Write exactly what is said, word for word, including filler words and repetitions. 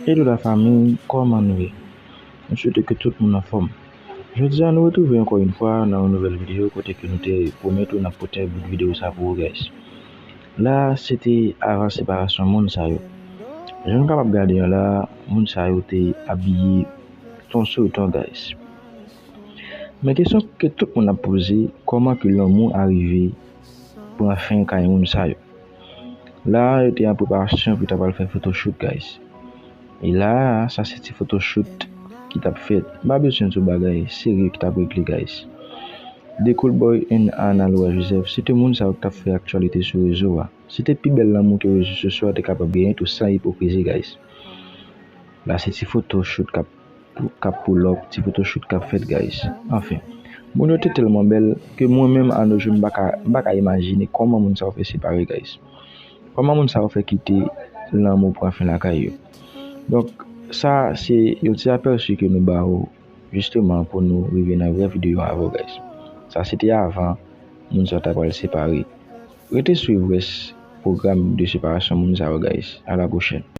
Hello la fanmi, kòman nou ye? M swete ke tout moun anfòm. Jodi a nou retwouve ankò yon fwa nan yon nouvèl videyo kote ke nou te pwomèt ou n ap pote bout videyo sa pou ou guys. La se te avan separasyon moun sa yo. Jan nou kapab gade an la, moun sa yo te abiye ton sou ton guys. Men kesyon ke tout moun ap poze, kòman ke lanmou arive pran fen kay moun sa yo? La, yo te an preparasyon pou ta pral fè photoshoot, guys. E la, sa se ti photoshoot ki t ap fèt. M pa bezwen di w bagay serye ki t ap regle, guys. The Cool Boy and Ana Laura Joseph, se te moun sa yo ki t ap fè aktyalite sou rezo a. Se te pi bèl lanmou ke rezo sosyo a te kapab genyen tou san ipokrizi, guys. La, se ti photoshoot k ap k ap pull up, ti photoshoot k ap fèt, guys. Anfen, moun yo te tèlman bèl ke mwen menm a nos jours m pa ka, m pa ka imajine kòman moun sa yo fè separe, guys. Kòman moun sa yo fè kite lanmou pran fen lakay yo. Donk, sa se yon ti apèsi ke nou ba ou, jisteman, pou nou rive nan vrè videyo avè w, guys. Sa se te avan moun sa yo ta pral separe. Rete swiv rès pwogram de separasyon moun sa yo, guys. A la pwochèn.